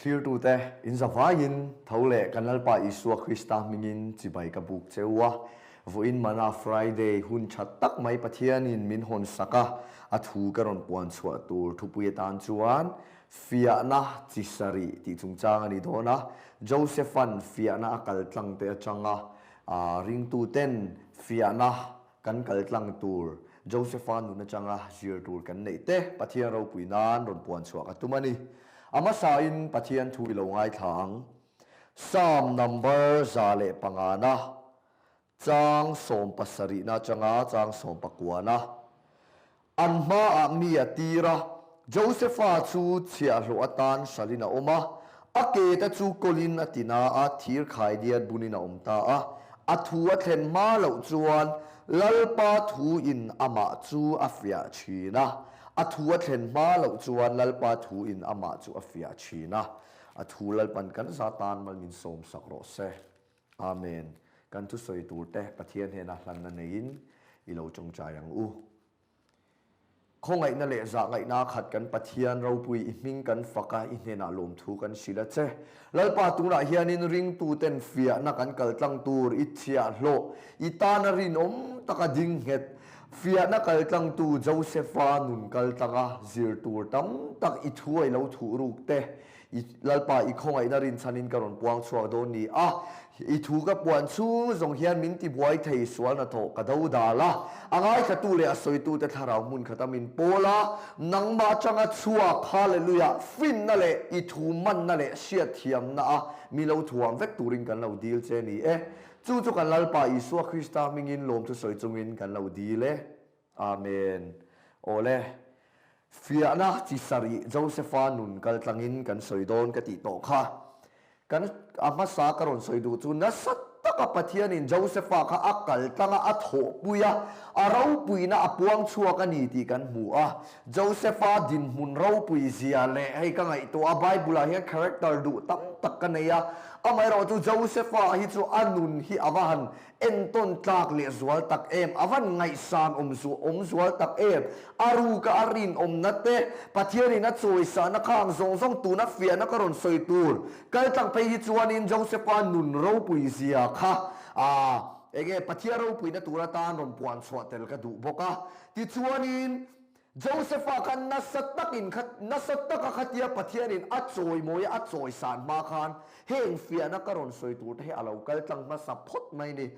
Thlirtute, in zavaiin tho leh kan Lalpa Isua Krista hmingin chibai ka buk che u a. Vawiin mana Friday hun tha tak mai Pathianin min hawn sak a, a thu ka rawn puan chhuah tur thupui atan chuan Fiahna chi sarih tih chungchang a ni dawn a. Josepha'n fiahna a kal tlang te atanga ringtuten fiahna kan kal tlang tur Josepha nun atanga zir tur kan neih te Pathian ropui nan rawn puan chhuah ka tum a ni. A hmasain Pathian thu i lo ngaithla ang. Psalm number 105 na, chang 70 na atanga chang 19 na. An hmaah mi a tir a, Josepha chu chhiahhlawh atan hralhin a awm a, a ke te chu kawlin a ti na a, thir khaidiat bunin a awm ta a. A thu a thlen hma loh chuan Lalpa thuin amah chu a fiah thin a, a thu a thlen hma loh chuan Lalpa thuin amah chu a fiah thin a. A thu Lalpan kan za tan mal min sawmsak rawh se. Amen. Kan thusawi turte Pathian hnena hlanna neiin i lo tawngtai ang u. Khawngaihna leh zahngaihna khat kan Pathian ropui i hming kan fak a, i hnenah lawmthu kan hrilh a che. Lalpa tunah hianin ringtuten fiahna kan kaltlang tur i chhiahhlawh, i tana rinawm taka ding nghet, fiahna kaltlangtu Josepha nun kaltlanga zir tur tam tak i thuai lo thuh ruk te I Lalpa, i khawngaihna rinchhanin ka rawn puang chhuak dawn ni a, i thu ka puan chhung zawng hian min tibuai thei sual hnathawh ka do dal a, a ngaithlatu leh a sawitute thlarau hmun khata min pawl a, nangmah atanga chhuak, Hallelujah, finna leh i thu manna leh hriatthiamna a mi lo thuam vek turin kan lo dil che ni e. Chu chu kan Lalpa Isua Krista hmingin lawmthu sawi chungin kan lo dil e. Amen. Awle. Fiahna chi sarih Josepha nun kal tlangin kan sawi dawn ka tih tawh kha. Kan a hmasa ka rawn sawi duh chu nasa taka Pathianin Josepha kha a kal tlanga a thawhpui a, a ropuina a puang chhuak a ni tih kan hmu a. Josepha dinhmun ropui zia leh hei ka ngaihtuah a, Bible-ah hian character duh tam tak ka nei a, amaherawhchu Josepha hi chu a nun hi a va han Entawn tlak leh zual tak em? A van ngaihsan awm zu awm zual tak em? A ruka a rinawmna te, Pathianin a chawisahna kha ang zawng zawng tuna fiahna ka rawn sawi tur kaltlang phei hi chuanin Josepha nun ropui zia kha a enge Pathian ropuina tur atan rawn puan chhuah tel ka duh bawk a. Tichuanin Josepha kha nasa takin kha nasa taka khatia Pathianin a chawimawi a, a chawisan hma khan heng fiahna ka rawn sawi tur te hi a lo kal tlang hmasa phawt mai ni.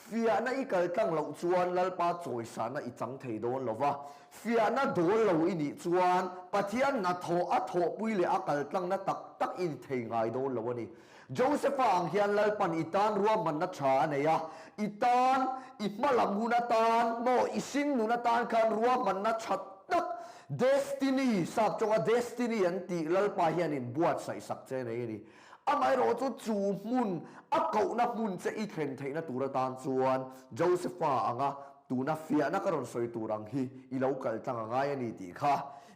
Fiahna i kal tlang loh chuan Lalpa chawisana i chang thei dawn lo va, fiahna dawl lo i nih chuan Pathian hnathawh a thawhpui leh a kal tlangna tak tak i ni thei ngai dawn lo a ni. Josepha ang hian Lalpan i tan ruahmanna tha a nei a, i tan, i hmalam hun atan maw, i singnun atan khan ruahmanna tha tak, destiny, sap tawnga destiny an tih Lalpa hianin buatsaih sak che nei a ni. Amaherawh chu chu hmun, a kohna hmun che i thlen theihna tur atan chuan Josepha anga tuna fiahna ka rawn sawi tur ang hi i lo kal tlang a ngai a ni tih kha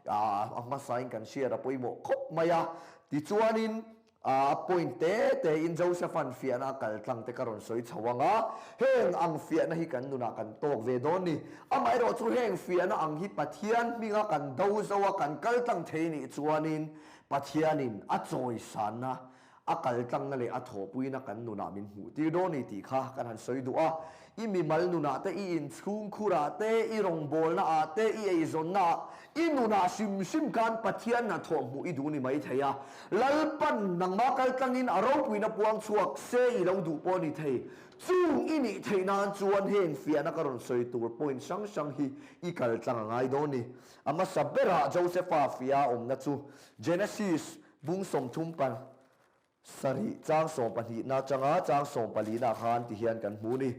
a hmasain kan hriat a pawimawh khawp mai a. Tichuanin A point te te in Joseph-a'n fiahna a kal tlang te ka rawn sawi chho ang a, heng ang fiahna hi kan nunah kan tawk ve dawn ni. Amaherawh chu heng fiahna ang hi Pathian hminga kan do zo a kan kal tlang thei nih chuanin Pathianin a chawisanna, a kal tlangna leh a thawhpuina kan nunah min hmuh tir dawn ni tih kha kan han sawi duh a. I mimal nunah te, i inchhungkhurah te, i rawngbawlna ah te, i eizawnna ah, i nunah hrim hrim khan Pathian hnathawh hmuh i duh ni mai thei a. Lalpan nangmah kaltlangin a ropuina puang chhuak se i lo duh pawh a ni thei. Chung i nih theih nan chuan heng fiahna ka rawn sawi tur point hrang hrang hi i kaltlang a ngai dawn ni. A hmasa berah Josepha fiah a awmna chu Genesis bung 30 pa Sarih chang 12 na atanga chang 14 na khan ti hian kan hmu ni.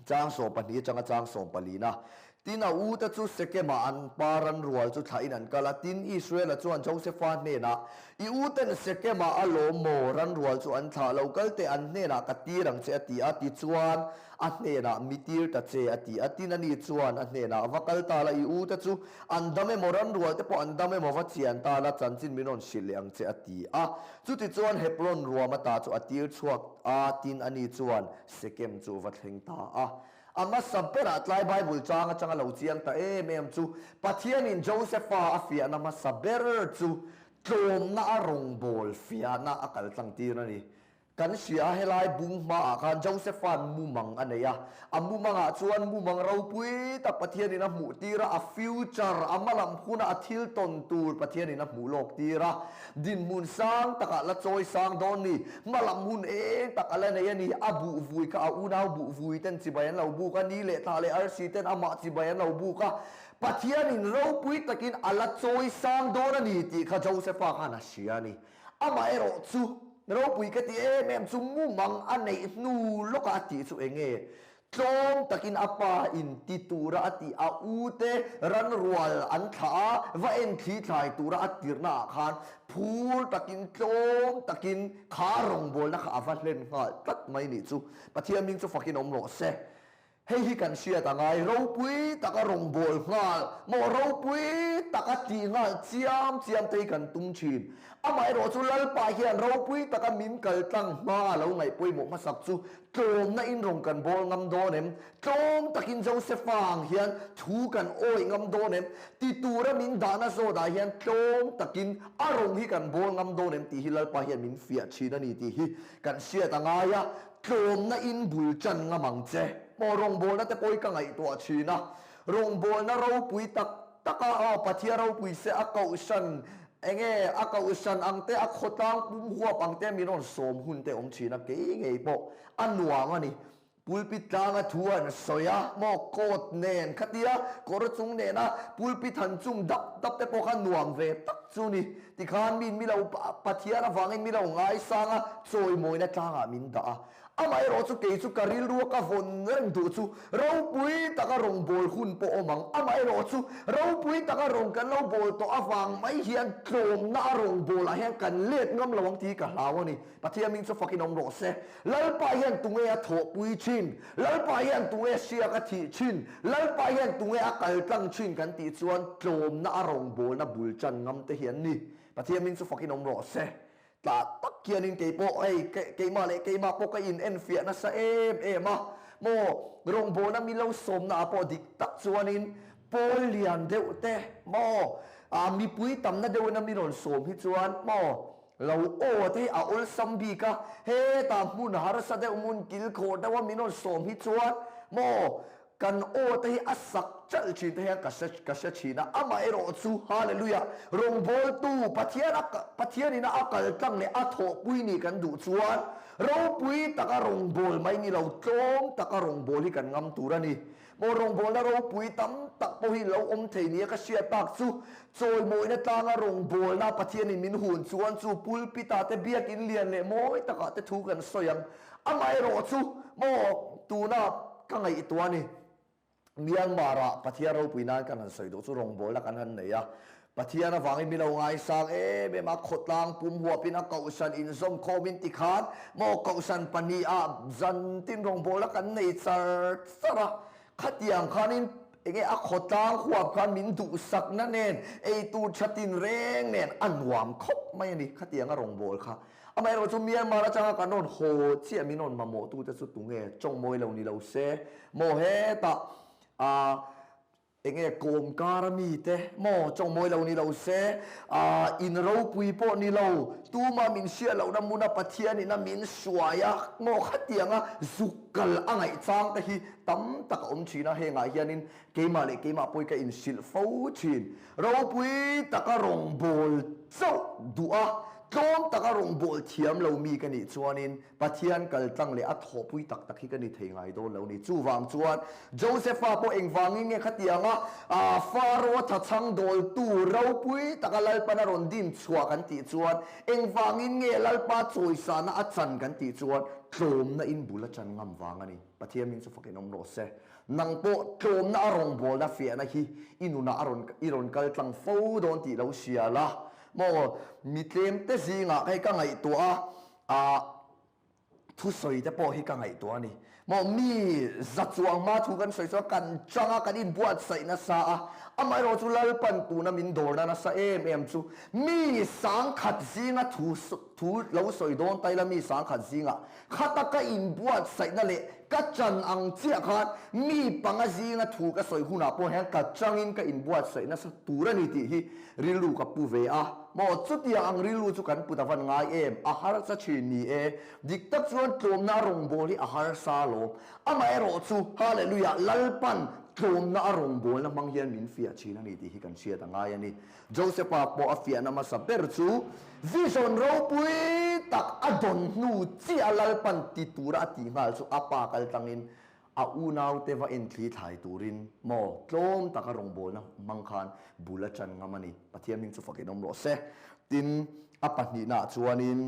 Chang 12 atanga chang 14 na. Tin, a u te chu Sekema an pa ran rual chu thlahin an kal a. Tin, Israela chuan Josefa hnenah, I u ten Sekema a lawm maw? Ran rual chu an thlah lo, kal teh an hnenah ka tir ang che a ti a. Tichuan, a hnenah mi tir ta che a ti a. Tin, ani chuan a hnenah, Va kal ta la, i u te chu An dam emaw, ran rual te pawh an dam emaw va chian ta la, chanchin min rawn hrilh leh ang che a ti a. Chutichuan Hebron ruam ata chu a tir chhuak a, tin ani chuan Sekem chu va thleng ta a. A hmasa berah tlai Bible chang atanga lo chiang ta em em chu Pathianin Josepha a fiahna hmasa ber chu. Tlawmna a rawngbawl fiahna a kal tlang tir a ni. Kan hria a, helai bung hmaah khan Josepha'n mumang a nei a. A mumangah chuan mumang ropui tak Pathianin a hmuh tir a, a future, a hmalam huna a thil tawn tur Pathianin a hmuh lawk tir a. Dinhmun sang takah la chawi sang dawn ni. Hmalam hun eng tak a la nei a ni. A buh vui kha a unau buh vui ten chibai an lo buk a, ni leh thla leh arsi ten amah chibai an lo buk a. Pathianin ropui takin a la chawi sang dawn a ni tih kha Josepha khan a hria a ni. Amaherawh chu, ropui ka ti em em chu mumang a neih hnu lawkah a tih chu eng nge? Tlawm takin a pa in ti tura a tih a u te ran rual an thlah a, va en thli thlai tura a tirhna ah khan phur takin tlawm takin kha rawngbawlna kha a va hlen nghal tlat mai nih chu. Pathian hming chu fakin awm rawh se. Hei hi kan hriat a ngai, ropui taka rawngbâwl nghal maw ropui taka tih nghal chiam chiam te hi kan tum thin. Amaherawh chu Lalpa hian ropui taka min kal tlang hma a lo ngaih pawimawh hmasak chu tlawmna in rawn kan bâwl ngam dawn em? Tlawm takin Josepha ang hian thu kan awih ngam dawn em? Ti tura min dahna zawtah hian tlawm takin a rawng hi kan bâwl ngam dawn em tih hi Lalpa hian min fiah thin a ni tih hi kan hriat a ngai a. Tlawmna in bul chan ngam ang che. Maw rawngbawlna te pawh hi ka ngaihtuah thin a, rawngbawlna ropui tak tak a, aw Pathian ropui se a kohhran enge a kohhran ang te a khawtlang pum huap ang te min rawn sawm hun te awm thin a, kei ngei pawh a nuam a ni. Pulpit tlanga thu an sawi a, maw coat nen khatia kawr chung nena pulpit han chum dap dap te pawh kha nuam ve tak chu ni. Tikhan min mi lo Pathian avangin mi lo ngaisang a, chawimawina tlangah min dah a. Amaherawh chu kei chu ka rilrua ka vawn reng duh chu ropui taka rawngbâwl hun pawh awm ang. Amaherawh chu ropui taka rawn kan lo bâwl tawh avang mai hian tlawmna a rawngbâwlah hian kan let ngam lo ang tih hi ka hlau a ni. Pathian hming chu fakin awm rawh se. Lalpa hian tunge a thawhpui thin? Lalpa hian tunge hriak a thih thin? Lalpa hian tunge a kal tlang thin kan tih chuan tlawmna a rawngbawlna bul tan ngam te hi an ni. Pathian hming chu fakin awm rawh se. Tlah tak hianin kei pawh hei keimah leh keimah pawh ka in enfiah nasa em em a. Maw rawngbawlna mi lo sawmna ah pawh dik tak chuanin pawl lian deuh te maw mipui tamna deuhin a mi rawn sawm hi chuan maw Lo aw te hi a awlsam bik a, hetah hmun harsa deuh hmun kilkhawh deuha min rawn sawm hi chuan maw kan aw te hi a sak chalh thin te hian ka hre ka hre thin a, amaherawh chu Hallelujah rawngbawltu Pathian a Pathian ina a kal tlang leh a thawhpui nih kan duh chuan ropui taka rawngbâwl mai ni lo tlawm taka rawngbâwl hi kan ngam tur a ni. Maw rawngbawlna ropui tam tak pawh hi lo awm thei nia ka hriat tak chu, chawimawina tlanga rawngbawlna Pathianin min hun chuan chu pulpit ah te biakin lian leh mawi takah te thu kan sawi ang. Amaherawh chu maw tuna ka ngaihtuah ni, Myanmar ah Pathian ropui nan kan han sawi duh chu rawngbawlna kan han nei a, Pathian avangin mi lo ngaisang em em a, khawtlang pum huapin a kohhran inzawmkhawmin tikhan maw kohhran pahniha zantin rawngbawlna kan nei char char a, khatiang khanin enge a khawtlang huap khan min duhsakna nen eitur tha tinreng nen a nuam khawp mai a ni khatianga rawngbâwl kha. Amaherawh chu Myanmar atanga kan rawn haw chiah min rawn mamawhtute chu tunge tawngmawi lo ni lo se maw hetah ah Enge kawm kar a mi te maw chawngmawi lo ni lo se, ah in ropui pawh ni lo, tuma min hriat lohna hmuna Pathian in a min hruai a maw khatianga zuk kal a ngaih chang te hi tam tak a awm thin a, hengah hianin keimah leh keimah pawh hi ka inhrilh fo thin. Ropui taka rawngbâwl chauh duh a, tlawm taka rawngbâwl thiam lo mi ka nih chuanin Pathian kal tlang leh a thawhpui tak tak hi ka ni thei ngai dawn lo ni. Chuvang chuan Josepha pawh engvangin nge khatianga Pharaoh-a thachhang dawltu ropui taka Lalpan a rawn din chhuah kan tih chuan, engvangin nge Lalpa chawisana a chan kan tih chuan tlawmna in bul a chan ngam vang a ni. Pathian min chu fakin awm rawh se. Nang pawh tlawmna a rawngbawlna fiahna hi i nunah a rawn i rawn kal tlang fo dawn tih lo hria la. Maw mi tlemte zingah hei ka ngaihtuah a, A thusawi te pawh hi ka ngaihtuah a ni. Maw mi za chuang hma thu kan sawi chuan kan chang a, kan inbuatsaih nasa a, amaherawh chu Lalpan tuna min dawrna nasa em em chu mi sangkhat zinga thu thu lo sawi dawn ta ila mi sangkhat zingah khata ka inbuatsaihna leh Ka chan ang chiah khan mi panga zinga thu ka sawi hunah pawh hian ka changin ka inbuatsaih nasa tur a ni tih hi rilru ka pu ve a. Maw, chutiang ang rilru chu kan put a van ngai em? A harsa thin ni e. Dik tak chuan tlawmna a rawngbâwl hi a harsa alawm. Amaherawh chu, Hallelujah, Lalpan tlawmna a rawngbâwlna hmang hian min fiah thin a ni tih hi kan hriat a ngai a ni. Josepha pawh a fiahna hmasa ber chu vision ropui tak a dawn hnu chiah a Lalpan ti tura a tih nghal chu a pa kal tlangin a unaute va enthli thlai turin maw tlawm taka rawngbawlna hmang khan bul a ṭan ngam a ni. Pathian hming chu fakin awm rawh se. Tin, a pahnihnaah chuanin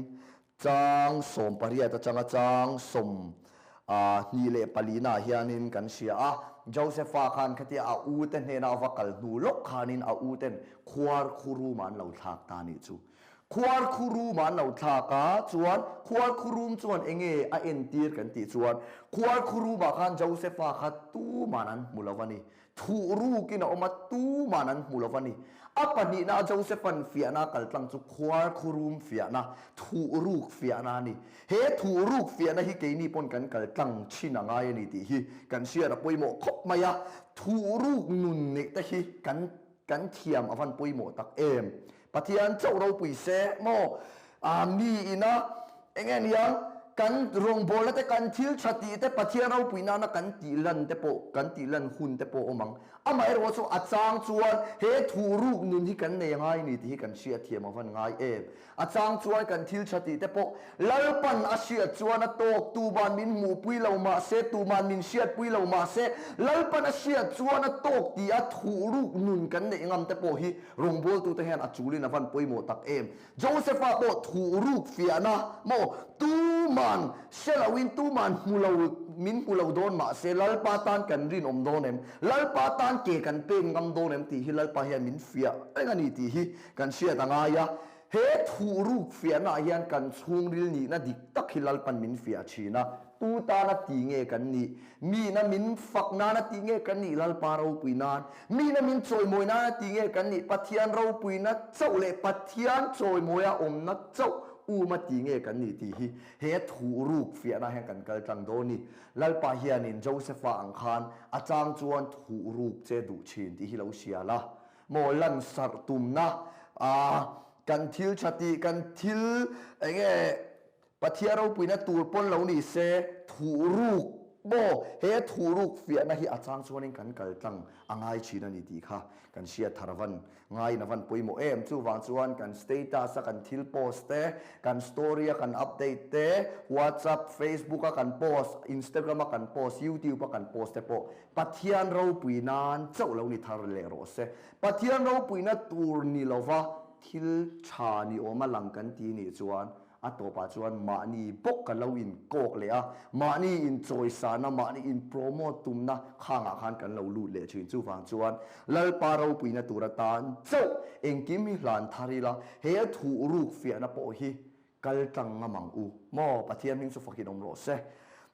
Chang 18 atanga chang 24 naah hianin kan hria a, Josepha khan khatia a u te hnena a va kal hnu lawk khanin a u ten khuar khu room ah an lo thlak ta nih chu. Khuar khu room ah an lo thlak a, chuan khuar khu room chuan enge a entir kan tih chuan khuar khu room ah khan Josepha kha tuman an hmu lo a ni. Thuh rukin a awm a, tuman an hmu lo va ni. A pahnihna a Josepha'n fiahna a kal tlang chu khuar khurum fiahna, thuh ruk fiahna a ni. He thuh ruk fiahna hi keini pawn kan kal tlang thin a ngai a ni tih hi kan hriat a pawimawh khawp mai a. Thuh ruk nun neih te hi kan kan thiam a van pawimawh tak em. Pathian chauh ropui se maw? A mi ina eng nge niang kan rawngbawlna te kan thil tha tih te Pathian ropui nana kan tih lan te pawh kan tih lan hun te pawh awm ang. Amaherawh chu a chang chuan he thu ruk nun hi kan nei ngai ni tih hi kan hriat thiam a van ngai em. A chang chuan kan thil tha tih te pawh Lalpan a hriat chuan a tawk tuman min hmuhpui lo mahse tuman min hriatpui lo mahse Lalpan a hriat chuan a tawk tih a thu ruk nun kan neih ngam te pawh hi Rawngbawltute hian a chulin a van pawimawh tak em? Josepha pawh thuh ruk fiahna maw? Tuman hre loin tuman hmu lo, min hmu lo dawn mahse Lalpa tan kan rinawm dawn em? Lalpa tan ke kan pen ngam dawn em tih hi Lalpa hian min fiah reng a ni tih hi kan hriat a ngai a. He thuh ruk fiahnaah hian kan chhungril nihna dik tak hi Lalpan min fiah thin a. Tu tana ti nge kan nih? Mina min fak nana ti nge kan nih Lalpa ropui nan? Mina min chawimawi nana ti nge kan nih Pathian ropuina chauh leh Pathian chawimawia awmna chauh uma ti nge kan nih tih hi he thu ruk fiahna hian kan kal tlang dawn ni. Lalpa hianin Josepha ang khan a chang chuan thu ruk che duh thin tih hi lo hria la maw lansarh tumna a kan thil tha tih kan thil enge Pathian ropuina tur pawn lo ni se, thuhruk maw? He thuhruk fiahna hi a chang chuanin kan kal tlang a ngai thin a ni tih kha kan hriat thar avan ngaiin avan pawimawh em. Chuvang chuan kan status a kan thil post te, kan story a kan update te, WhatsApp, Facebook a kan post, Instagram a kan post, YouTube a kan post te pawh Pathian ropui nan chauh lo ni thar leh rawh se. Pathian ropuina tur ni lova thil tha ni awma lang kan ti nih chuan A tawpah chuan mahni bawk ka lo in kawk leh a, mahni in chawisana, mahni in promote tumna khangah khan kan lo lut leh thin. Chuvang chuan Lalpa ropuina tur atan chauh engkim hi hlan thar ila, he thuh ruk fiahna pawh hi kal tlang ngam ang u maw? Pathian hming chu fakin awm rawh se.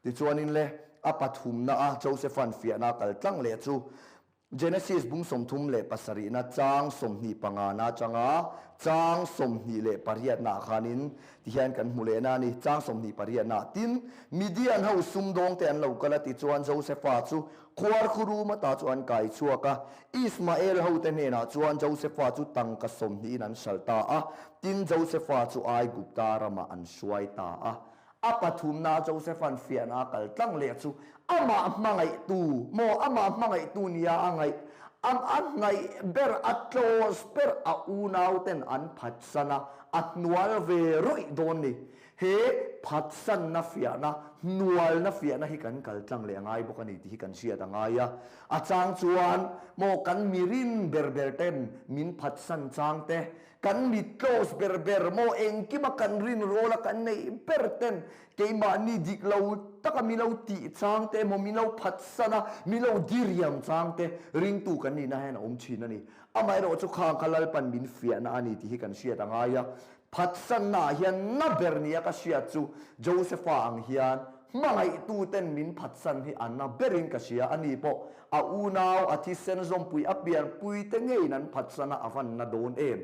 Tichuanin le, a pathumna a Josepha'n fiahna a kal tlang leh chu Genesis bung 37na chang 25na atanga chang 28naah khanin tihian kan hmu lehna a ni. Chang 28naah tin, Midian ho sumdawngte an lo kal a tichuan Josepha chu khuarkhu rum ata chu an kai chhuak a. Ismael hote hnenah chuan Josepha chu tangka 20in an hralh ta a, tin Josepha chu Aigupta ramah an hruai ta a. A pathumna Josepha'n fiahna a kal tlang leh chu amah hmangaihtu maw, amah hmangaihtu nia a ngaih, a a hnaih ber, a close ber a unauten an phatsan a, a hnual ve rawih dawn ni. He phatsanna fiahna, hnualna fiahna hi kan kal tlang leh a ngai bawk a ni tih hi kan hriat a ngai a. A chang chuan maw kan mirin ber ber ten min phatsan chang te, Kan mi close ber ber maw engkima kan rin rawl a kan neih ber ten keimahni dik lo taka mi lo tih chang te emaw mi lo phatsan a mi lo diriam chang te ringtu kan nihna hian a awm thin a ni. Amaherawh chu khang kha Lalpan min fiahna a ni tih hi kan hriat a ngai a. Phatsanna ah hian na ber nia ka hriat chu Josepha ang hian hmangaihtu ten min phatsan hi a na berin ka hria a ni pawh A unau a thisen zawmpui a pianpui te ngeiin an phatsan a, a van na dawn em?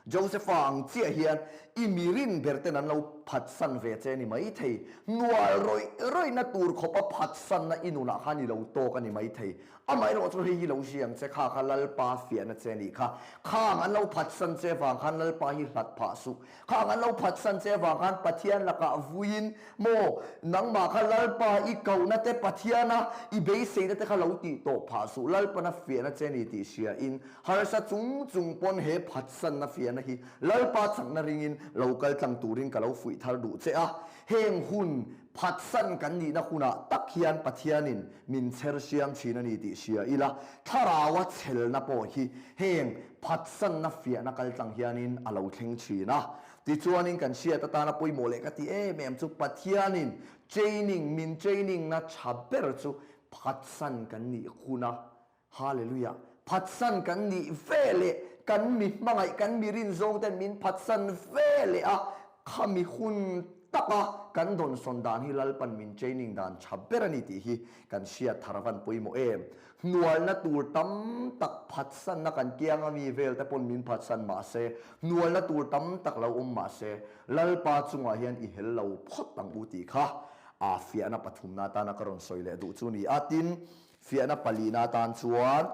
Josepha ang chiah hian i mi rin ber ten an lo phatsan ve che a ni maithei. Hnual rawih rawihna tur khawpa phatsanna i nunah khan i lo tawk a ni maithei. Amaherawh chu hei hi lo hria ang che, kha kha Lalpa fiahna che a nih kha. Khang an lo phatsan che vang khan Lalpa hi hlat phah suh. Khang an lo phatsan che vang khan Pathian lakah vuiin maw nangmah kha Lalpa i kohna te Pathiana i beiseina te kha lo tih tawh phah suh. Lalpana fiahna che a ni tih hriain Harsa chung chung pawn he phatsanna fiahna hi Lalpa chakna ringin lo kal tlang turin ka lo fuih thar duh che a. Heng hun phatsan kan nihna hunah tak hian Pathianin min chher hriam thin a ni tih hria ila, Thlaraua chhelna pawh hi heng phatsanna fiahna kal tlang hianin a lo thleng thin a. Tichuanin kan hriat atana pawimawh leh ka ti em em chu Pathianin training min training na tha ber chu phatsan kan nih huna Hallelujah! Phatsan kan nih ve leh kan mi hmangaih, kan mi rin zawng ten min phatsan ve leh a, khami hun taka kan dawnsawn dan hi Lalpan min training dan tha ber a ni tih hi kan hriat thar avan pawimawh em. Hnualna tur tam tak phatsanna kan kianga mi vel te pawn min phatsan mah se, hnualna tur tam tak lo awm mah se, Lalpa chungah hian i hel lo phawt ang u tih kha aa fiahna pathumna atana ka rawn sawi leh duh chu ni a. Tin, Fiahna palina atan chuan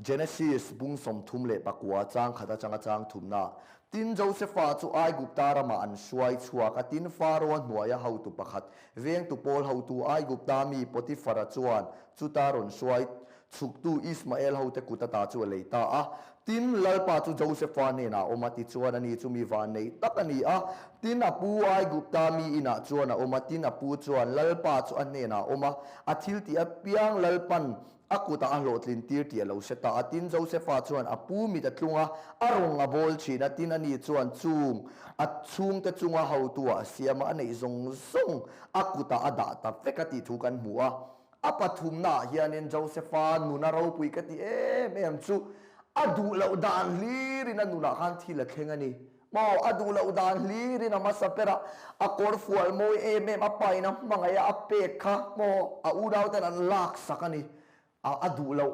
Genesis bung 34 chang khat atanga chang thumna, Tin, Josefa chu Aigupta ramah an hruai chhuak a, tin, Faro-a hnuaia hotu pakhat, vengtu pawl hotu Aigupta mi Potifara chuan chuta rawn hruai chhuktu Ismael hote kut ata chu a lei ta a. Tin, Lalpa chu Josefa hnenah a awm a, tichuan ani chu mi vannei tak a ni a. Tin, a pu Aigupta mi inah chuan a awm a, tin, a pu chuan Lalpa chu a hnenah a awm a, A thil tih apiang Lalpan a kutah a hlawhtlin tir tih a lo hre ta a. Tin, Josefa chuan a pu mit a tlung a, a rawng a bawl thin a. Tin, ani chuan chung a chhungte chunga hotuah a siam a, a neih zawng zawng a kutah a dah ta vek a tih thu kan hmu a. A pathumnaah hianin Josefa nuna ropui ka ti em em chu a duh loh dan hlirin a nunah khan thil a thleng a ni. Maw, a duh loh dan hlirin a hmasa ber a, a kawr fual mawi em em a pain a hmangaih a, a pek kha maw a unau ten an lak sak a ni. A a duh loh,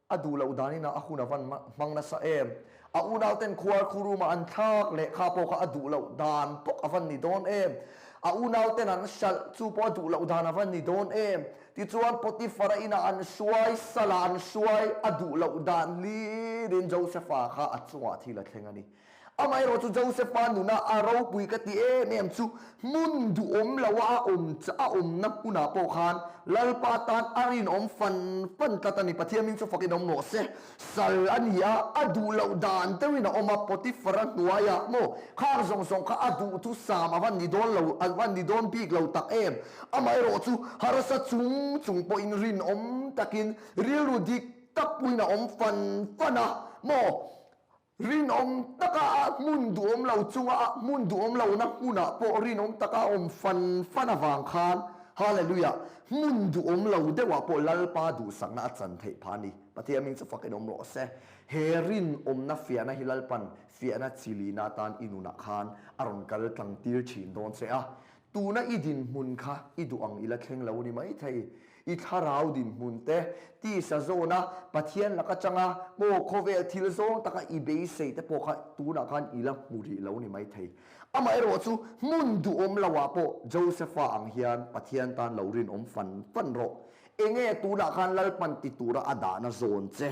a duh loh danin a hun a van hmang nasa em. A unau ten khuar khu room ah an thlak leh kha pawh kha a duh loh dan bawk a van ni dawn em. A unau ten an hralh chu pawh a duh loh dan a van ni dawn em. Tichuan Potifara inah an hruai, salah an hruai, a duh loh dan hlirin Josepha kha a chungah thil a thleng a ni. Amaherawh chu Josepha nuna a ropui ka ti em em chu hmun duhawm loa a awm a awmna hmunah pawh khan Lalpa tan a rinawm fan fan tlat a ni. Pathian hming chu fakin awm rawh se. Sal a ni a, a duh loh dan deuhin a awm a, Potiphar-a hnuaiah maw khang zawng zawng kha a duh thu sam a van ni dawn lo, a van ni dawn bik lo tak em. Amaherawh chu harsa chung chung pawhin rinawm takin rilru dik tak puiin a awm fan fan a maw. Rinawm taka a hmun duhawm lo chunga a hmun duhawm lohna hmunah pawh rinawm taka a awm fan fan avang khan Hallelujah! Hmun duhawm lo deuhah pawh Lalpa duhsakna a chan theih phah a ni. Pathian hming chu fakin awm rawh se. He rinawmna fiahna hi Lalpan fiahna chilina atan i nunah khan a rawn kal tlang tir thin dawn che a. Tuna i dinhmun kha i duh ang i la thleng lo ni maithei. I thlarau dinhmun te, tisa zawna Pathian laka changa maw khawvel thil zawng taka i beisei te pawh kha tunah khan i la hmu rih lo ni maithei. Amaherawh chu hmun duhawm loah pawh Josepha ang hian Pathian tan lo rinawm fan fan rawh. Enge tunah khan Lalpan ti tura a dahna zawn che?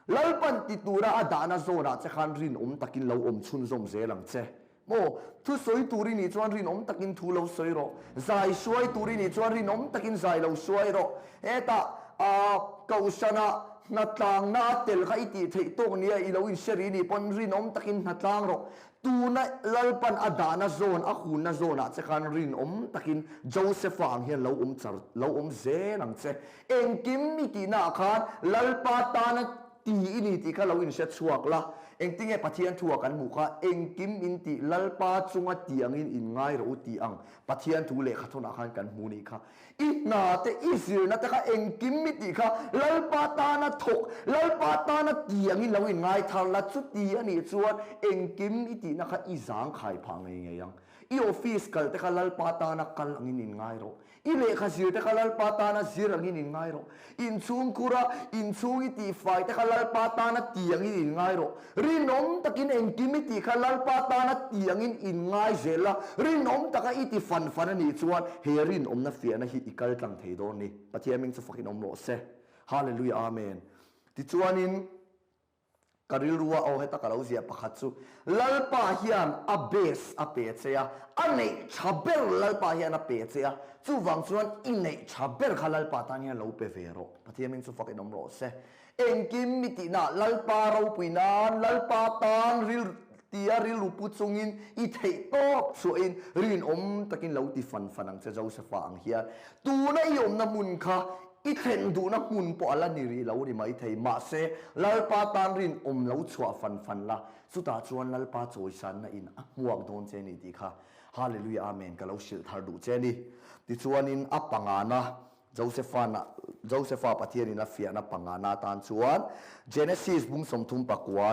Lalpan ti tura a dahna zawnah che khan rinawm takin lo awm chhunzawm zel ang che. Maw, thu sawi tur i nih chuan rinawm takin thu lo sawi rawh. Zai hruai tur i nih chuan rinawm takin zai lo hruai rawh. Hetah, aa, Kohhrana hnatlangna a tel kha i tih theih tawk nia i lo inhre rih nih pawn rinawm takin hnatlang rawh. Tuna Lalpan a dahna zawn, a hunna zawnah che khan rinawm takin Josepha ang hian lo awm char, lo awm zel ang che. Engkim i tihnaah khan Lalpa tana Ti i ni tih kha lo inhre chhuak la, engtinge Pathian thu ah kan hmuh kha, engkim in tih Lalpa chunga ti angin in ngai rawh u tih ang Pathian thu lehkha thawnah khan kan hmu nih kha. I hna te, i zirna te kha engkim i tih kha Lalpa tana thawk, Lalpa tana ti angin lo in ngai thar la, chuti a nih chuan engkim i tihna kha i zangkhai phah ngei ngei ang. I office kal te kha Lalpa tana kal angin inngai rawh. I lehkha zir te kha Lalpa tana zir angin inngai rawh. Inchhungkhur a inchhung i tihfai te kha Lalpa tana ti angin inngai rawh. Rinawm takin engkim i tih kha Lalpa tana ti angin inngai zel la, rinawm taka i ti fan fan a nih chuan he rinawmna fiahna hi i kal tlang thei dawn ni. Pathian hming chu fakin awm rawh se. Hallelujah Amen. Tichuanin. Ka rilru a aw heta ka lo ziah pakhat chu Lalpa hian a base a pe che a, a neih tha ber Lalpa hian a pe che a, chuvang chuan i neih tha ber kha Lalpa tan hian lo pe ve rawh. Pathian hming chu fak in awm rawh se. Engkim mi tihna Lalpa ropui nan, Lalpa tan ril tia rilru pu chungin i theih tawp chhuahin rinawm takin lo ti fan fan ang che Josepha ang hian. Tuna i awmna hmun kha I thlen duhna hmun pawh a la ni rih lo ni maithei, mahse, Lalpa tan rinawm lo chhuah fan fan la, chutah chuan Lalpa chawisanna in a hmuak dawn che ni tih kha Hallelujah Amen ka lo hrilh thar duh che ni. Tichuanin a pangana Josepha Josepha Pathianin a fiahna pangana atan chuan Genesis bung 39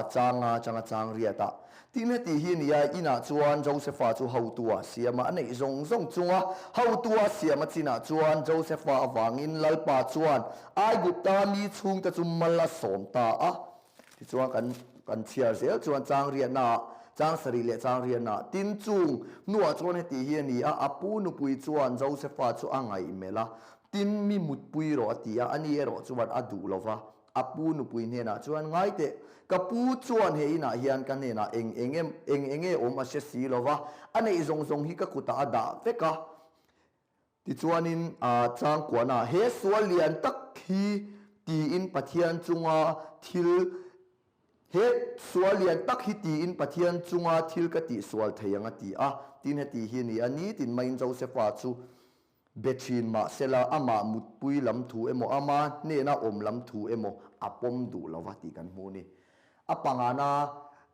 changa changa chang riatah Tin heti hi nia, inah chuan Josepha chu hotua siama a neih zawng zawng chunga hotua siama chinah chuan Josepha avangin Lalpa chuan Aigupta mi chhungte chu mal a sawm ta a. Tichuan kan kan chhiar zel chuan chang riahnaah, chang sarih leh chang riahnaah tin chung hnuah chuan heti hi a ni a, a pu nupui chuan Josepha chu a ngaihmelh a, tin mi mutpui rawh a ti a, ani erawh chuan a duh lo va. A pu nupui hnenah chuan, Ngai teh, ka pu chuan he inah hian ka hnenah eng eng em, eng eng nge awm a hre si lo va, a neih zawng zawng hi ka kutah a dah vek a. Tichuanin a changkuanah, He sual lian tak hi tiin Pathian chunga thil, he sual lian tak hi tiin Pathian chunga thil ka tihsual thei ang a ti a. Tin heti hi a ni a, nitin maiin Josepha chu Be thin mah sela, amah mutpui lam thu emaw, ama hnena awm lam thu emaw a pawm duh lo va tih kan hmu a ni. A pangana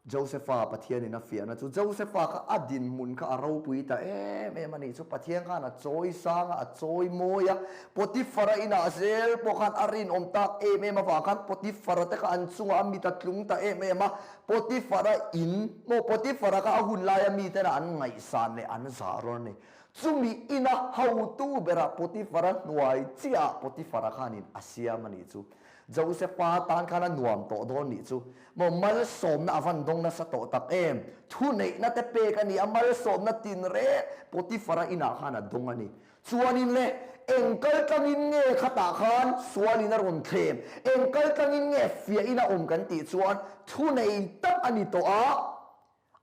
Josepha Pathianin a fiahna chu Josepha kha a dinhmun kha a ropui ta em em a nih chu. Pathian khan a chawi sang a, a chawi mawi a. Potiphara inah zel pawh khan a rinawm tak em em avang khan Potiphara te kha an chungah a mit a tlung ta em em a. Potiphara in maw Potiphara kha a hun laia miten an ngaihsan leh an zah rawn a ni. Chumi ina hotu berah Potifara hnuai chiahah Potifara khanin a siam a nih chu. Josefa tan khan a nuam tawh dawn nih chu. Maw malsawmna a van dawng nasa tawh tak em? Thuneihna te pek a ni a, malsawmna tinreng Potifara inah khan a dawng a ni. Chuanin le, eng kaltlangin nge khatah khan sualin a rawn thlem? Eng kaltlangin nge fiahin a awm kan tih chuan thunei tak a ni tawh a.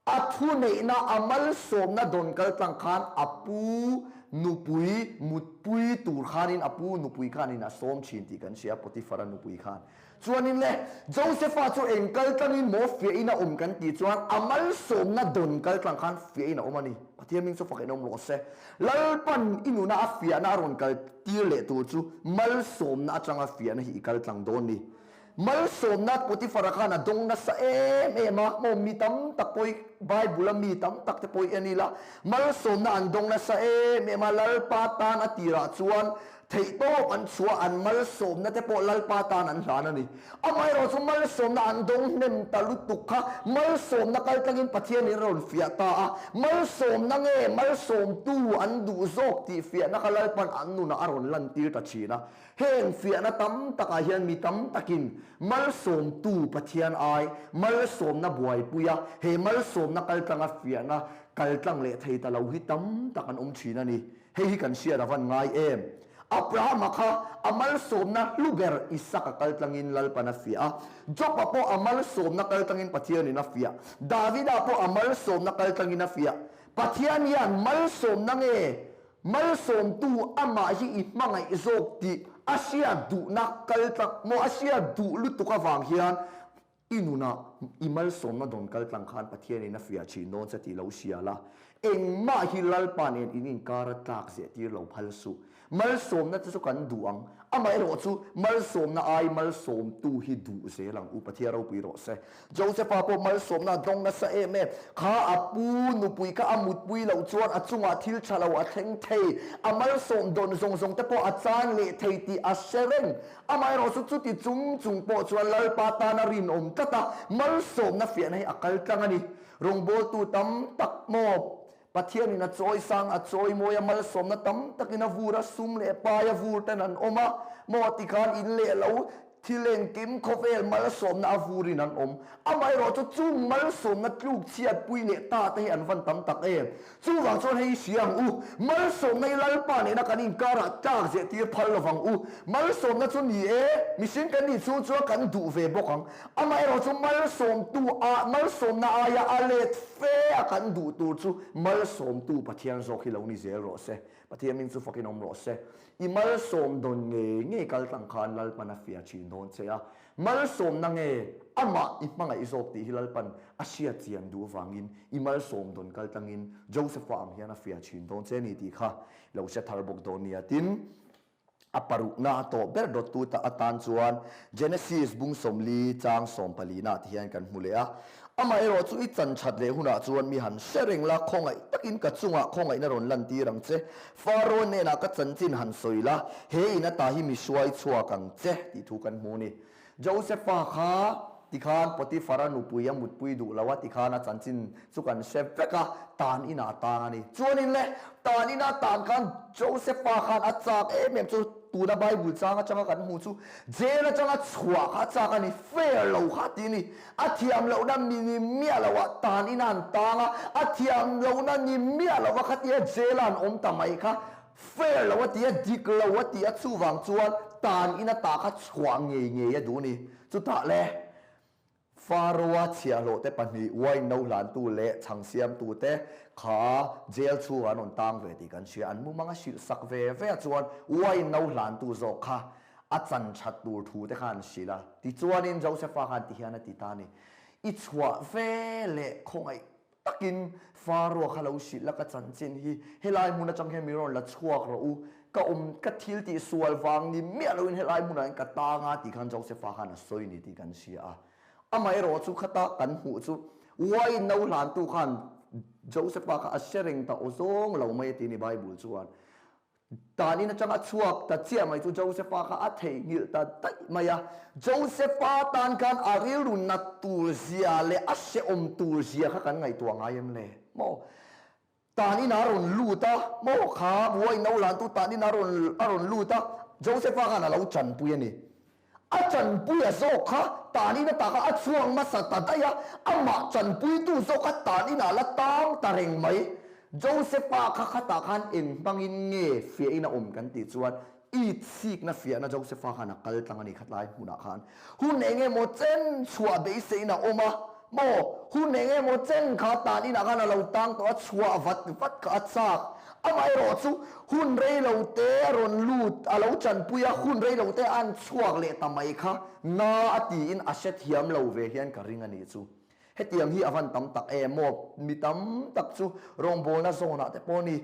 A thuneihna a malsawmna dawn kal tlang khan a pu nupui mutpui tur khanin a pu nupui khanin a sawm thin tih kan hria, Potiphar-a nupui khan. Chuanin le, Josepha chu eng kal tlangin maw fiahin a awm kan tih chuan a malsawmna dawn kal tlang khan fiahin a awm a ni. Pathian hming chu fakin awm rawh se. Lalpan i nuna a fiahna a rawn kal tir leh tur chu malsawmna atanga fiahna hi i kal tlang dawn ni. Malsawmna Potiphar-a khan a dawng nasa em em a, maw mi tam tak pawh hi Bible-a mi tam tak te pawh hi en ila, malsawmna an dawng nasa em em a, Lalpa tan a tirah chuan theihtawp an chhuah, an malsawmna te pawh Lalpa tan an hlan a ni. Amaherawhchu malsawmna an dawng hnem ta lutuk kha malsawmna kaltlangin Pathianin a rawn fiah ta a, malsawmna nge malsawmtu an duh zawk tih fiahna kha Lalpan an nunah a rawn lantir ta thin a. Heng fiahna tam takah hian mi tam takin malsawmtu Pathian ai malsawmna buaipuia he malsawmna kaltlanga fiahna kaltlang leh thei ta lo hi tam tak an awm thin a ni. Hei hi kan hriat a van ngai em? Abrahama kha a malsawmna hlu ber Isaka kaltlangin Lalpan a fiah a, Joba pawh a malsawmna kaltlangin Pathianin a fiah, Davida pawh a malsawmna kaltlangin a fiah. Pathian hian malsawmna nge Malsawmtu amah hi i hmangaih zawk tih a hriat duhna kal tlang maw a hriat duh lutuk avang hian i nunah i malsawmna dawn kal tlang khan Pathianin a fiah thin dawn che tih lo hria la. Engmah hi Lalpa nen in inkar a tlak zeh tir lo phal suh. Malsawmna te chu kan duh ang. Amaherawh chu malsawmna ai malsawmtu hi duh zel ang u Pathian ropui rawh se. Josepha pawh malsawmna a dawng nasa em em. Kha a pu nupui kha a mutpui loh chuan a chungah thil tha lo a thleng thei. A malsawm dawn zawng zawng te pawh a chan leh thei tih a hre reng. Amaherawh chu chuti chung chung pawh chuan Lalpa tana rinawm tlat a malsawmna fiahna hi a kal tlang a ni. Rawngbawltu tam tak maw? Pathianin a chawi sang, a chawi mawi a, malsawmna tam takin a vur a, sum leh pai a vur ten an awm a, maw tikhan in leh lo thil engkim khawvel malsawmna a vurin an awm. Amaherawhchu chung malsawmna tluk chhiatpui leh ta te hi an van tam tak em? Chuvang chuan hei hria ang u, malsawmna hi Lalpa nena kan inkarah tlak zeh tir phal lovang u. Malsawmna chu ni e, mihring kan nih chhung chuan kan duh ve bawk ang. Amaherawhchu malsawmtu a, malsawmna aia a let fe a kan duh tur chu malsawmtu Pathian zawk hi lo ni zel rawh se. Pathian hming chu fakin awm rawh se. I malsawm dawn ngei ngei kal tlang khan Lalpan a fiah thin dawn che a. Malsawmna nge amah i hmangaih zawk tih hi Lalpan a hriat chian duh avangin i malsawm dawn kal tlangin Joseph-a ang hian a fiah thin dawn che a ni tih kha lo hre thar bawk dawn nia. Tin, a parukna a tawh ber dawttu ta atan chuan Genesis bung 40 chang sawmpalina ti hian kan hmu leh a. Amaherawh chu i chan that leh hunah chuan mi han hre reng la, khawngaih takin ka chungah khawngaihna rawn lantir ang che. Faraw hnenah ka chanchin han sawi la, he in ata hi mi hruai chhuak ang che tih thu kan hmu a ni. Josepha kha tikhan Potiphara nupui a mutpui duh lo a tikhan a chanchin chu kan hre vek a, tan inah a tang a ni. Chuanin le, tan ina tan khan Josepha khan a chak em em chu tuna Bible chang atanga kan hmuh chu jail atanga chhuah kha a chak a ni, fair lo kha ti a ni. A thiam lohna mi ni miah lo ah tan ina an tang a, a thiam lohna ni miah lo va khatia jail a an awm ta mai kha fair lo a ti a, dik lo a ti a, chuvang chuan tan ina ta kha chhuah ngei ngei a duh ni. Chutah le Pharaoh-a chhiahhlawh te pahnih wine no hlantu leh chhang siamtu te kha jail chhungah an rawn tang ve tih kan hria, an mumang a hrilh sak ve ve a chuan wine no hlantu zawk kha A chan that tur thu te khan hrilh a, tichuanin Josepha khan ti hian a ti ta a ni, I chhuah ve leh khawngaih takin Pharaoh kha lo hrilh la ka chanchin hi, helai hmun atang hian min rawn la chhuak rawh u, ka awm ka thil tih sual vang ni miah loin helai hmunah hian ka tang a tih khan Josepha khan a sawi ni tih kan hria a. Amaherawh chu khata kan hmuh chu wine no hlantu khan Josepha kha a hre reng ta aw zawng lo mai a ti a ni Bible chuan. Tanin atanga chhuak ta chiah mai chu Josepha kha a theihnghilh ta daih mai a. Josepha tan khan a rilru nat tur zia leh a hrehawm tur zia kha kan ngaihtuah ngai em le? Maw? Tanin a rawn lut a, maw kha wine no lantu tanin a rawn a rawn lut a, Josepha khan a lo chanpui a ni. A chanpuia zawk kha tanin a taka a chhuak hmasa ta daih a, amah chanpuitu zawk kha tanin a la tang ta reng mai. Josepha kha khatah khan eng hmangin nge fiahin a awm kan tih chuan it sikna fiahna Josepha khan a kal tlang a ni khatlai hmunah khan. Hun eng emaw chen chhuah beiseiin a awm a maw? Hun eng emaw chen kha tanin ah khan a lo tang tawh a, chhuah vat vat kha a chak. Amaherawh chu hun rei lo te a rawn lut, a lo chanpui a, hun rei lo te a an chhuak leh ta mai kha na a tiin a hre thiam lo ve hian ka ring a nih chu. Hetiang hi a van tam tak em maw? Mi tam tak chu rawngbawlna zawnah te pawh ni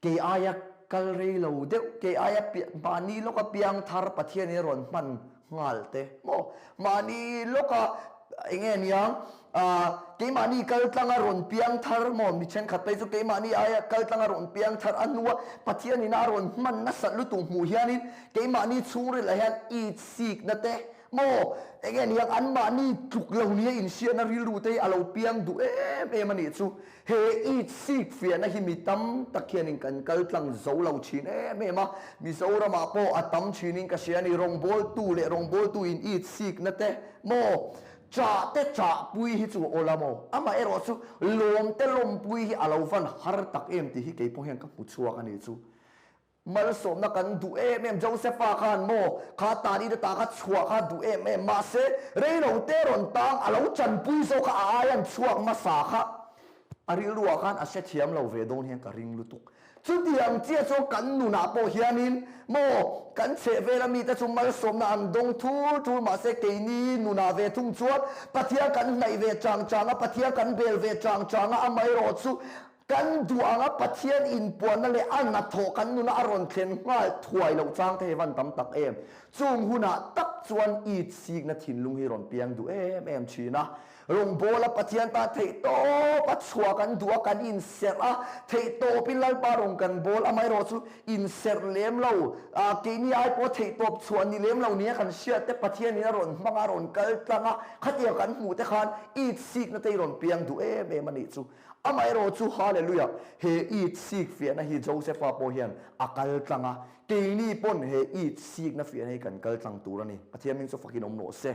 kei aia kal rei lo deuh, kei aia mahni lawka piang thar Pathianin a rawn hman nghal te maw? Mahni lawka eng nge niang Aaa, keimahni kal tlanga rawn piang thar maw? Mi thenkhat phei chu keimahni aia kal tlanga rawn piang thar a hnua Pathianin a rawn hman nasat lutuk hmuh hianin keimahni chhungrilah hian it sikna te maw? Eng nge niang anmahni tluk lo nia inhriatna rilru te hi a lo piang duh em em a nih chu. He it sik fiahna hi mi tam tak hianin kan kal tlang zo lo thin em em a, Mizoramah pawh a tam thinin ka hria a ni, rawngbawltu leh rawngbawltu in it sikna te maw? Chah te chah pui hi chu aw la maw? Amah erawh chu lawm te lawmpui hi a lo van har tak em tih hi kei pawh hian ka hmu chhuak a ni chu. Malsawmna kan duh em em, Josepha khan maw kha tani te ta kha chhuah kha duh em em mahse reilo te rawn tang a lo chanpui zawk kha a aian chhuak hmasa kha a rilruah khan a hrethiam lo ve dawn hian ka ring lutuk. Chutiang chiah chuan kan nunah pawh hianin maw kan chhehvela mite chu malsawmna an dawng thur thur mahse keini nunah ve thung chuan Pathian kan hnaih ve chang chang a, Pathian kan bel ve chang chang a, amaherawh chu kan duh anga Pathian inpuanna leh a hnathawh kan nuna a rawn thlen nghal thuai loh chang te hi van tam tak em. Chung hunah tak chuan it sikna thinlung hi rawn piang duh em em thin a. Rawngbawla Pathian tan theihtawp a chhuah kan duh a, kan inserh a, theihtawpin Lalpa rawn kan bawl. Amaherawhchu inserh lem lo, keini ai pawh theihtawp chhuah ni lem lo nia kan hriat te Pathianin a rawn hmang a, a rawn kal tlang a, khatiang kan hmuh te khan it sikna te i rawn piang duh em em a nih chu. Amaherawhchu Hallelujah, he it sik fiahna hi Josepha pawh hian a kal tlang a, keini pawn he it sikna fiahna hi kan kal tlang tur a ni. Pathian hming chu fakin awm rawh se.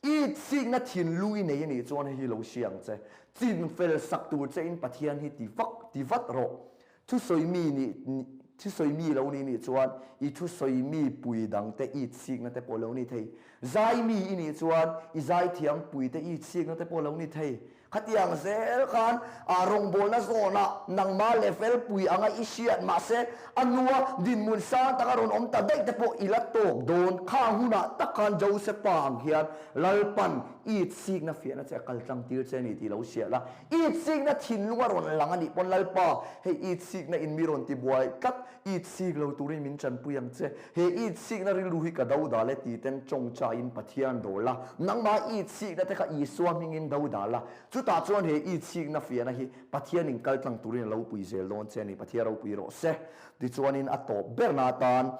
I chikna thinlung i nei a nih chuan hei hi lo hria ang che. Chin fel sak tur che in Pathian hi ti vak ti vat rawh. Thusawi mi nih thusawi mi lo ni nih chuan i thusawi mi pui dang te i chikna te pawh lo ni thei. Zai mi i nih chuan i zaithiam pui te i chikna te pawh lo ni thei. Khatiang zel khan a rawngbawlna zawnah nangmah level pui anga i hriat mahse a nua dinhmun sang taka rawn awm ta daih te pawh i la tawk dawn. Khang hunah tak khan Josepha ang hian Lalpan i itsikna fiahna che a kal tlang tir che a ni tih lo hria la. I itsikna thinlung a rawn lang a nih pawn Lalpa hei i itsikna in mi rawn ti buai tlat, i itsik lo turin min tanpui ang che. He i itsikna rilru hi ka do dal e ti ten tawngtaiin Pathian dawl la, nangmah i itsikna te kha Isua hmingin do dal la, chutah chuan he i itsikna fiahna hi Pathianin kal tlang turin a lo pui zel dawn che a ni, Pathian ropui rawh se. Tichuanin a tawp berna atan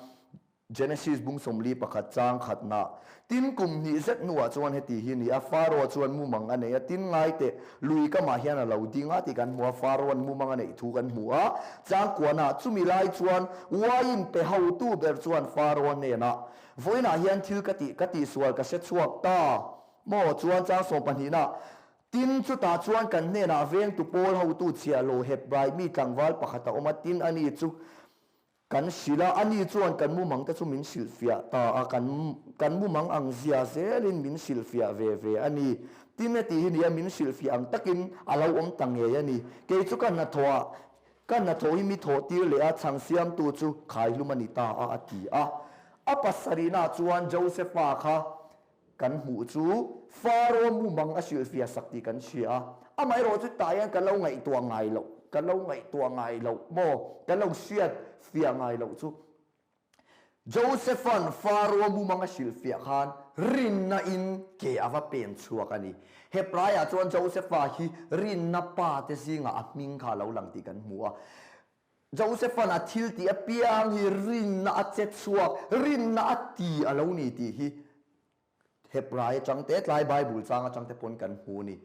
Genesis bung 41 chang khatna, Tin kum hnih zet hnuah chuan heti hi ni a, Pharaoh chuan mumang a nei a, tin ngai teh, lui kamah hian a lo ding a tih kan hmu a, Pharaoh-an mumang a neih thu kan hmu a, chang kuanah chumi lai chuan uaiin pe hotu ber chuan Pharaoh hnenah, Vawiinah hian thil ka tih ka tihsual ka hre chhuak ta maw? Chuan chang sawmpahnihna, Tin chutah chuan kan hnenah vengtu pawl hotu chhiahhlawh Hebrai mi tlangval pakhat a awm a, tin ani chu Kan hrilh a, ani chuan kan mumang te chu min hrilhfiah ta a, kan kan mumang ang zia zelin min hrilhfiah ve ve a ni. Tin heti hi nia min hrilhfiah ang takin a lo awm ta ngei a ni. Kei chu ka hnathawh ah ka hnathawh hi mi thawh tir leh a, chhang siamtu chu khaihlum a ni ta a, a ti a. A pasarihna chuan Josepha kha Kan hmuh chu Faro mumang a hrilhfiah sak tih kan hria a, amaherawh chu tah hian kan lo ngaihtuah ngai loh, kan lo ngaihtuah ngai loh maw, kan lo hriat fiah ngai loh chu Joseph-a'n Faro mumang a hrilhfiah khan rinna in ke a va pen chhuak a ni. Hepraiah chuan Joseph-a hi rinna pa te zingah a hming kha a lo lang tih kan hmu a. Joseph-a'n a thil tih apiang hi rinna a che chhuak, rinna a ti a lo ni tih hi Hebrai atang te, tlai Bible chang atang te pawn kan hmu a ni.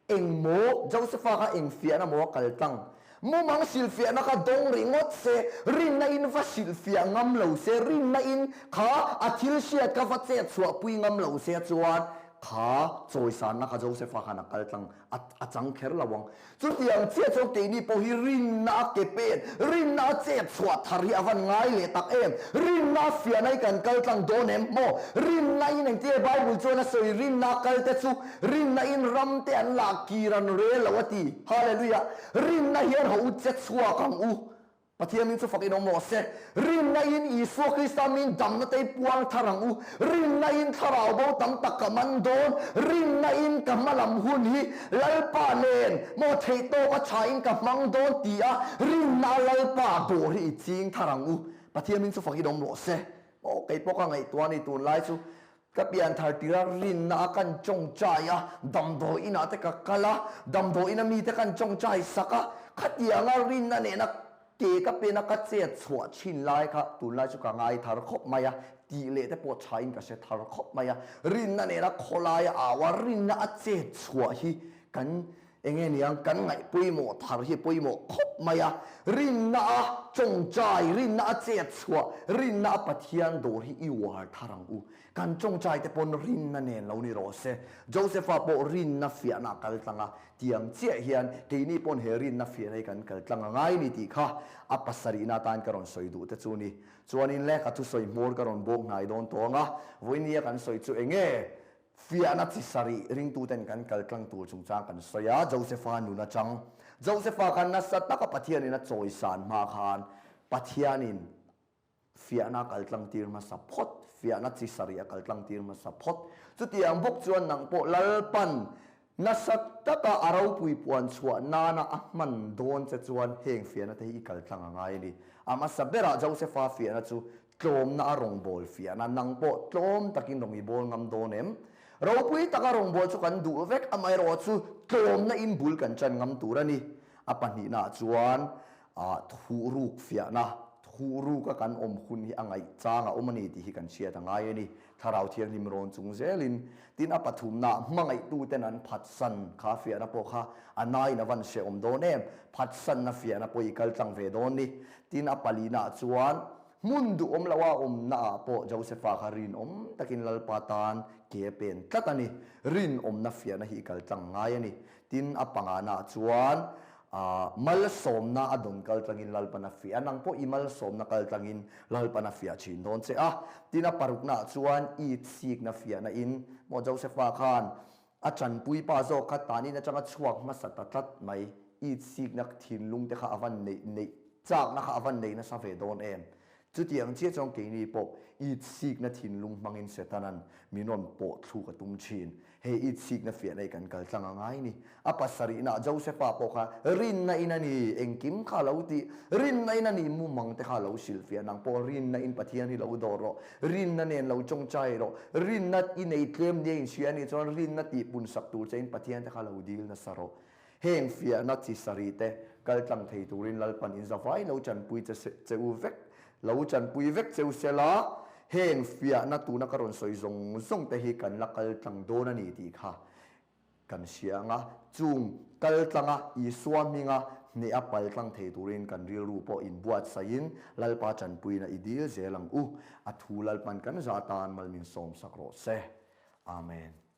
Eng maw? Joseph-a kha eng fiahna maw a kal tlang? Mumang hrilhfiahna kha dawng ringawt se, rinna in va hrilhfiah ngam lo se, rinna in kha a thil hriat kha va chet chhuahpui ngam lo se chuan kha chawisanna kha Joseph-a khan a kal tlang a a chang kher lo ang. Chutiang chiah chuan keini pawh hi rinna a ke pen, rinna a chet chhuah thar hi a van ngai leh tak em? Rinna a fiahna hi kan kal tlang dawn em maw? Rinna in engtin nge Bible chuan a sawi rinna a kal te chu rinna in ram te an lah kir an rel lo a ti. Hallelujah! Rinna hian ho u che chhuak ang u. Pathian min chu fak in awm rawh se. Rinna in Isua Krista min damna te hi puang thar ang u. Rinna in thlarau bo tam tak ka man dawn. Rinna in ka hma lam hun hi Lalpa nen maw theih tawk a tha in ka hmang dawn ti a rinna a Lalpa dawr hi i ching thar ang u. Pathian min chu fak in awm rawh se. Aw kei pawh ka ngaihtuah a ni tunlai chu Ka pianthar tira rinna a kan tawngtai a, damdawi inah te ka kal a, damdawi ina mite kan tawngtai sak a, khatianga rinna nena ke ka pen a ka chet chhuah thin lai kha tunlai chu ka ngai thar khawp mai a, tih leh te pawh thain ka hre thar khawp mai a, rinna nena khawlai a au a, rinna a chet chhuah hi kan Enge niang kan ngaih pawimawh thar hi pawimawh khawp mai a, rinna a tawngtai, rinna a chet chhuah, rinna a Pathian dawr hi i uar thar ang u. Kan tawngtai te pawn rinna nen lo ni rawh se. Josepha pawh rinna fiahna a kal tlang a, tiang chiah hian keini pawn he rinna fiahna hi kan kal tlang a ngai ni tih kha a pasarihna atan ka rawn sawi duh te chu ni. Chuanin le ka thusawi hmawr ka rawn bawk hnai dawn tawng a, vawinia kan sawi chu enge? Fiahna chi sarih ringtuten kan kal tlang tur chungchang kan sawi a, Josepha nun atang. Josepha khan nasa taka Pathianin a chawisan hma khan Pathianin fiahna a kal tlang tir hmasa phawt, fiahna chi sarih a kal tlang tir hmasa phawt. Chutiang bawk chuan nang pawh Lalpan nasa taka a ropui puan chhuah nana a hman dawn che chuan heng fiahna te hi i kal tlang a ngai a ni. A hmasa berah Josepha fiahna chu Tlawmna a rawn bawl fiahna, nang pawh tlawm takin rawn i bawl ngam dawn em? Ropui taka rawngbâwl chu kan duh vek, amaherawhchu tlawmna in bul kan ṭan ngam tur a ni. A pahnihnaah chuan thuhruk fiahna, thuhruka kan awm hun hi a ngaihchang a awm a ni tih hi kan hriat a ngai a ni. Thlarau Thianghlim rawn chung zelin, tin a pathumnaah hmangaihtuten an phatsan kha fiahna pawh kha a naiin a van hrehawm dawn em, phatsanna fiahna pawh i kal tlang ve dawn ni. Tin a palinaah chuan hmun duhawm loha a awmnaah pawh Josepha kha rinawm takin Lalpa tan ke a pen tlat a ni. Rinawmna fiahna hi i kal tlang ngai a ni. Tin a panganaah chuan Malsawmna a dawn kal tlangin Lalpan a fiah a, nang pawh i malsawmna kal tlangin Lalpan a fiah thin dawn che a. Tin a paruknaah chuan i chikna fiahna in maw Josepha khan a chanpui pa zawk kha tanin atanga chhuak hmasa ta tlat mai, i chikna thinlung te kha a van neih neih chakna kha a van nei nasa ve dawn em? Chutiang chiah chuan keini pawh itsikna thinlung hmangin Setanan min rawn pawh thluk a tum thin. He itsikna fiahna hi kan kal tlang a ngai ni. A pasarihna Josepha pawh kha rinna in a ni, engkim kha a lo tih. Rinna in a ni, mumang te kha a lo hrilhfiah. Nang pawh rinna in Pathian hi lo dawr rawh. Rinna nen lo tawngtai rawh. Rinna i nei tlem nia inhria a nih chuan rinna tihpun sak tur chein Pathian te kha lo dil nasa rawh. Heng fiahna chi sarih te kal tlang thei turin Lalpan in zavai lo chanpui che che u vek lo chanpui vek cheu sela, heng fiahna tuna ka rawn sawi zawng zawng te hi kan la kal tlang dawn a ni tih kha kan hria ang a, chung kal tlanga Isua hminga hneh a pal tlang thei turin kan rilru pawh inbuatsaihin Lalpa chanpuina i dil zel ang u. A thu Lalpan kan zah tan mal min sawmsak rawh se. Amen.